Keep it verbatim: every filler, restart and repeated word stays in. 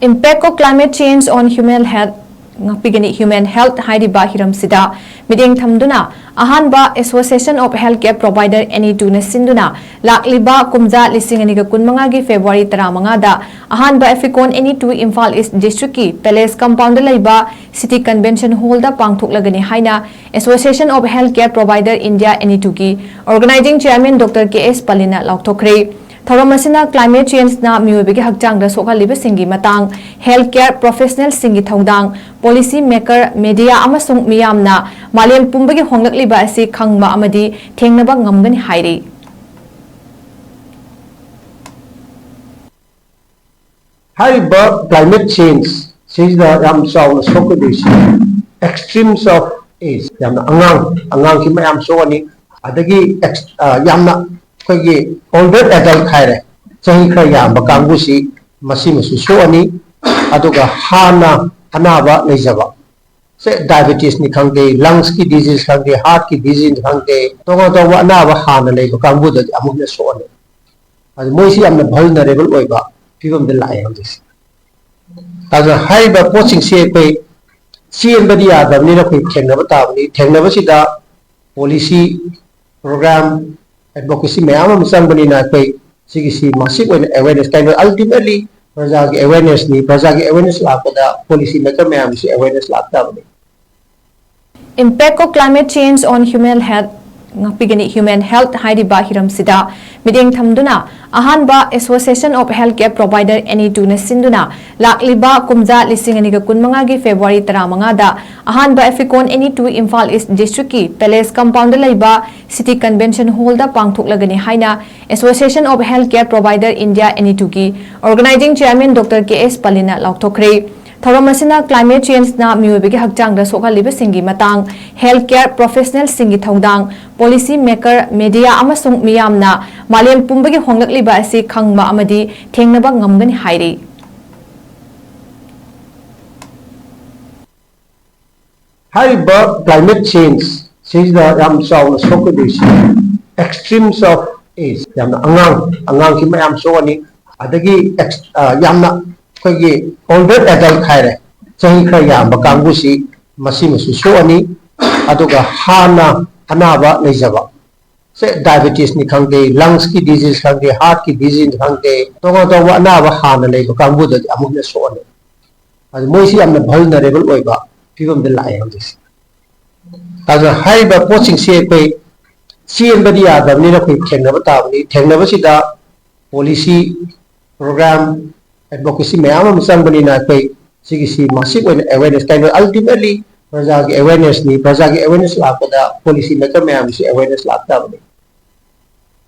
Impact of Climate Change on Human Health ꯉꯥꯛꯄꯤꯒꯅꯤ꯫ Human Health ꯍꯥꯏꯔꯤꯕ ꯍꯤꯔꯝꯁꯤꯗ ꯃꯤꯠꯌꯦꯡ ꯊꯝꯗꯨꯅ ꯑꯍꯥꯟꯕ Association of Healthcare Provider, N E ꯇꯨꯅ ꯁꯤꯟꯗꯨꯅ ꯂꯥꯛꯂꯤꯕ ꯀꯨꯝꯖꯥ ꯂꯤꯁꯤꯡ ꯑꯅꯤꯒ ꯀꯨꯟꯃꯉꯥꯒꯤ ꯐꯦꯕ꯭ꯔꯨꯋꯥꯔꯤ ꯇꯔꯥꯃꯉꯥꯗ ꯑꯍꯥꯟꯕ AFICON, N E two Imphal east ꯗꯤꯁꯇ꯭ꯔꯤꯛꯀꯤ ꯄꯦꯂꯦꯁ ꯀꯝꯄꯥꯎꯟꯗ ꯂꯩꯕ ꯁꯤꯇꯤ ꯀꯟꯚꯦꯟꯁꯟ ꯍꯣꯜꯗ ꯄꯥꯡꯊꯣꯛꯂꯒꯅꯤ ꯍꯥꯏꯅ Association of Healthcare Provider India, N E ꯇꯨꯒꯤ Organizing Chairman doctor K S ꯄꯜꯂꯤꯅ ꯂꯥꯎꯊꯣꯛꯈ꯭ꯔꯦ꯫ ꯊꯧꯔꯝ ꯑꯁꯤꯅ climate changeꯅ ꯃꯤꯑꯣꯏꯕꯒꯤ ꯍꯛꯆꯥꯡꯗ ꯁꯣꯛꯍꯜꯂꯤꯕꯁꯤꯡꯒꯤ ꯃꯇꯥꯡ, healthcare professionalꯁꯤꯡꯒꯤ ꯊꯧꯗꯥꯡ, policy maker, media ꯑꯃꯁꯨꯡ ꯃꯤꯌꯥꯝꯅ ꯃꯥꯂꯦꯝ ꯄꯨꯝꯕꯒꯤ ꯍꯣꯡꯂꯛꯂꯤꯕ ꯑꯁꯤ ꯈꯪꯕ ꯑꯃꯗꯤ ꯊꯦꯡꯅꯕ ꯉꯝꯒꯅꯤ ꯍꯥꯏꯔꯤ꯫ ꯍꯥꯏꯔꯤꯕ climate change ꯁꯤꯁꯤꯗ ꯌꯥꯝ ꯆꯥꯎꯅ ꯁꯣꯛꯀꯗꯣꯏꯁꯤ extremes of age, ꯌꯥꯝꯅ ꯑꯉꯥꯡ, ꯑꯉꯥꯡꯁꯤ ꯃꯌꯥꯝ ꯁꯣꯛꯑꯅꯤ꯫ ꯑꯗꯒꯤ ex- ꯑ, ꯌꯥꯝꯅ ꯑꯩꯈꯣꯏꯒꯤ older adult ꯍꯥꯏꯔꯦ, ꯆꯍꯤ ꯈꯔ ꯌꯥꯝꯕ ꯀꯥꯡꯕꯨꯁꯤ, ꯃꯁꯤꯃꯁꯨ ꯁꯣꯛꯑꯅꯤ꯫ ꯑꯗꯨꯒ ꯍꯥꯟꯅ ꯑꯅꯥꯕ ꯂꯩꯖꯕ, ꯁꯦ diabetesꯅꯤ ꯈꯪꯗꯦ, lungsꯀꯤ disease ꯈꯪꯗꯦ, heartꯀꯤ disease ꯈꯪꯗꯦ, ꯇꯣꯉꯥꯟ ꯇꯣꯉꯥꯟꯕ ꯑꯅꯥꯕ ꯍꯥꯟꯅ ꯂꯩꯕ ꯀꯥꯡꯕꯨꯗꯗꯤ ꯑꯃꯨꯛ ꯍꯦꯟꯅ ꯁꯣꯛꯍꯜꯂꯦ꯫ ꯑꯗꯨ ꯃꯣꯏꯁꯤ ꯌꯥꯝꯅ vulnerable ꯑꯣꯏꯕ ꯐꯤꯕꯝꯗ ꯂꯥꯛꯑꯦ ꯍꯧꯖꯤꯛꯁꯦ꯫ ꯑꯗꯨꯅ ꯍꯥꯏꯔꯤꯕ ꯄꯣꯠꯁꯤꯡꯁꯤ ꯑꯩꯈꯣꯏ ꯆꯦꯟꯕꯗꯤ ꯌꯥꯗꯕꯅꯤꯅ ꯑꯩꯈꯣꯏ ꯊꯦꯡꯅꯕ ꯇꯥꯕꯅꯤ꯫ ꯊꯦꯡꯅꯕꯁꯤꯗ policy, program, advocacy ꯃꯌꯥꯝ ꯑꯃ ꯆꯪꯕꯅꯤꯅ ꯑꯩꯈꯣꯏ ꯁꯤꯒꯤꯁꯤ massive ꯑꯣꯏꯅ awareness, ꯀꯩꯅꯣ, ultimately ꯄ꯭ꯔꯖꯥꯒꯤ awarenessꯅꯤ꯫ ꯄ꯭ꯔꯖꯥꯒꯤ awareness ꯂꯥꯛꯄꯗ policy maker ꯃꯌꯥꯝꯒꯤꯁꯨ awareness ꯂꯥꯛꯇꯕꯅꯤ꯫ Impact of Climate Change on Human Health ꯉꯥꯛꯄꯤꯒꯅꯤ꯫ Human Health ꯍꯥꯏꯔꯤꯕ ꯍꯤꯔꯝꯁꯤꯗ ꯃꯤꯠꯌꯦꯡ ꯊꯝꯗꯨꯅ ꯑꯍꯥꯟꯕ Association of Healthcare Provider, N E ꯇꯨꯅ ꯁꯤꯟꯗꯨꯅ ꯂꯥꯛꯂꯤꯕ ꯀꯨꯝꯖꯥ ꯂꯤꯁꯤꯡ ꯑꯅꯤꯒ ꯀꯨꯟꯃꯉꯥꯒꯤ ꯐꯦꯕ꯭ꯔꯨꯋꯥꯔꯤ ꯇꯔꯥꯃꯉꯥꯗ ꯑꯍꯥꯟꯕ AFICON, N E two Imphal east ꯗꯤꯁꯇ꯭ꯔꯤꯛꯀꯤ ꯄꯦꯂꯦꯁ ꯀꯝꯄꯥꯎꯟꯗ ꯂꯩꯕ ꯁꯤꯇꯤ ꯀꯟꯚꯦꯟꯁꯟ ꯍꯣꯜꯗ ꯄꯥꯡꯊꯣꯛꯂꯒꯅꯤ ꯍꯥꯏꯅ Association of Healthcare Provider India, N E ꯇꯨꯒꯤ Organizing Chairman doctor K S ꯄꯜꯂꯤꯅ ꯂꯥꯎꯊꯣꯛꯈ꯭ꯔꯦ꯫ ꯊꯧꯔꯝ ꯑꯁꯤꯅ climate changeꯅ ꯃꯤꯑꯣꯏꯕꯒꯤ ꯍꯛꯆꯥꯡꯗ ꯁꯣꯛꯍꯜꯂꯤꯕꯁꯤꯡꯒꯤ ꯃꯇꯥꯡ, healthcare professionalꯁꯤꯡꯒꯤ ꯊꯧꯗꯥꯡ, policy maker, media ꯑꯃꯁꯨꯡ ꯃꯤꯌꯥꯝꯅ ꯃꯥꯂꯦꯝ ꯄꯨꯝꯕꯒꯤ ꯍꯣꯡꯂꯛꯂꯤꯕ ꯑꯁꯤ ꯈꯪꯕ ꯑꯃꯗꯤ ꯊꯦꯡꯅꯕ ꯉꯝꯒꯅꯤ ꯍꯥꯏꯔꯤ꯫ ꯍꯥꯏꯔꯤꯕ climate change ꯁꯤꯁꯤꯗ ꯌꯥꯝ ꯆꯥꯎꯅ ꯁꯣꯛꯀꯗꯣꯏꯁꯤ extremes of age, ꯌꯥꯝꯅ ꯑꯉꯥꯡ, ꯑꯉꯥꯡꯁꯤ ꯃꯌꯥꯝ ꯁꯣꯛꯑꯅꯤ꯫ ꯑꯗꯒꯤ ex- ꯑ, ꯌꯥꯝꯅ ꯑꯩꯈꯣꯏꯒꯤ ꯑꯣꯜꯗꯔ ꯑꯦꯗꯜꯠ ꯍꯥꯏꯔꯦ, ꯆꯍꯤ ꯈꯔ ꯌꯥꯝꯕ ꯀꯥꯡꯕꯨꯁꯤ ꯃꯁꯤꯃꯁꯨ ꯁꯣꯛꯑꯅꯤ꯫ ꯑꯗꯨꯒ ꯍꯥꯟꯅ ꯑꯅꯥꯕ ꯂꯩꯖꯕ, ꯁꯦ ꯗꯥꯏꯕꯦꯇꯤꯁꯅꯤ ꯈꯪꯗꯦ, ꯂꯪꯁꯀꯤ ꯗꯤꯖꯤꯖ ꯈꯪꯗꯦ, ꯍꯥꯔꯠꯀꯤ ꯗꯤꯖꯤꯖ ꯈꯪꯗꯦ, ꯇꯣꯉꯥꯟ ꯇꯣꯉꯥꯟꯕ ꯑꯅꯥꯕ ꯍꯥꯟꯅ ꯂꯩꯕ ꯀꯥꯡꯕꯨꯗꯗꯤ ꯑꯃꯨꯛ ꯍꯦꯟꯅ ꯁꯣꯛꯑꯅꯤ꯫ ꯑꯗꯨ ꯃꯣꯏꯁꯤ ꯌꯥꯝꯅ ꯚꯜꯅꯔꯦꯕꯜ ꯑꯣꯏꯕ ꯐꯤꯕꯝꯗ ꯂꯥꯛꯑꯦ ꯍꯧꯖꯤꯛꯁꯦ꯫ ꯑꯗꯨꯅ ꯍꯥꯏꯔꯤꯕ ꯄꯣꯠꯁꯤꯡꯁꯤ ꯑꯩꯈꯣꯏ ꯆꯦꯟꯕꯗꯤ ꯌꯥꯗꯕꯅꯤꯅ ꯑꯩꯈꯣꯏ ꯊꯦꯡꯅꯕ ꯇꯥꯕꯅꯤ꯫ ꯊꯦꯡꯅꯕꯁꯤꯗ ꯄꯣꯂꯤꯁꯤ, ꯄ꯭ꯔꯣꯒ꯭ꯔꯥꯝ, ꯑꯦꯗꯚꯣꯀꯦꯁꯤ ꯃꯌꯥꯝ ꯑꯃ ꯆꯪꯕꯅꯤꯅ ꯑꯩꯈꯣꯏ ꯁꯤꯒꯤꯁꯤ ꯃꯥꯁꯤꯛ ꯑꯣꯏꯅ ꯑꯦꯋꯦꯔꯅꯦꯁ ꯀꯥꯏꯅ, ꯑꯜꯇꯤꯃꯦꯠꯂꯤ ꯄ꯭ꯔꯖꯥꯒꯤ ꯑꯦꯋꯦꯔꯅꯦꯁꯅꯤ꯫ ꯄ꯭ꯔꯖꯥꯒꯤ ꯑꯦꯋꯦꯔꯅꯦꯁ ꯂꯥꯛꯄꯗ ꯄꯣꯂꯤꯁꯤ ꯃꯦꯀꯔ ꯃꯌꯥꯝꯒꯤꯁꯨ ꯑꯦꯋꯦꯔꯅꯦꯁ ꯂꯥꯛꯇꯕꯅꯤ꯫